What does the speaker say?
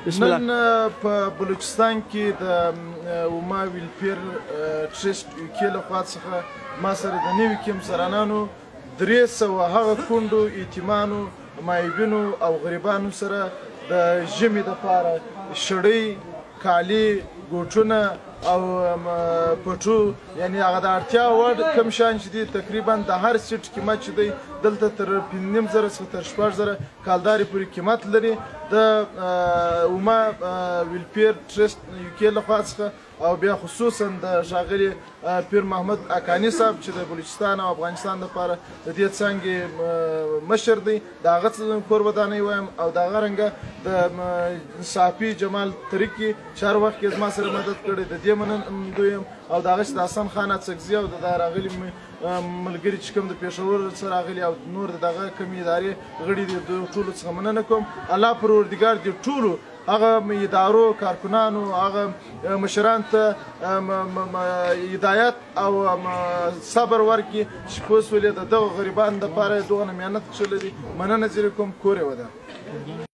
بسم الله. نن په بلوچستان کې د اوما ویلفیر ټرسټ یوکې له خوا څخه ما سره د نوي کیمپ زرانانو 300 هغه کونډو، یتیمانو، معیوبینو او غریبانو سره د ژمي دپاره شړۍ، کالي، ګوټونه او پټو، یعنی هغه د اړتیا وړ کوم شیان چې دي، تقریبا د هر سیټ قیمت چې دی دلته تر 5500 څخه تر 6000 کالدارې پورې قیمت لري. د اوما ویلفیر ټرسټ یوکې له خوا څخه او بیا خصوصا د ښاغلي پیر محمد اکاني صاحب چې د بلوچستان او افغانستان لپاره د دې څانګې مشر دی، د هغه څخه کور ودانۍ وایم او د هغه رنګه د صحافي جمال ترکي چې هر وخت کې زما سره مدد کړی، د دې منندوی یم. او د هغه چې د حسن خان اڅکزي او د دا راغلي ملګري چې کوم د پېښور څخه راغلي او نور د دغه کومې ادارې غړي دي، د ټولو څخه مننه کوم. الله پروردګار دې ټولو هغه ادارو کارکنانو، هغه مشران ته هدایت او صبر ورکړي چې پوه سولې د دغو غریبانو دپاره یې دغه محنت کښلی دی. مننه ځینې کوم، کور یې ودان.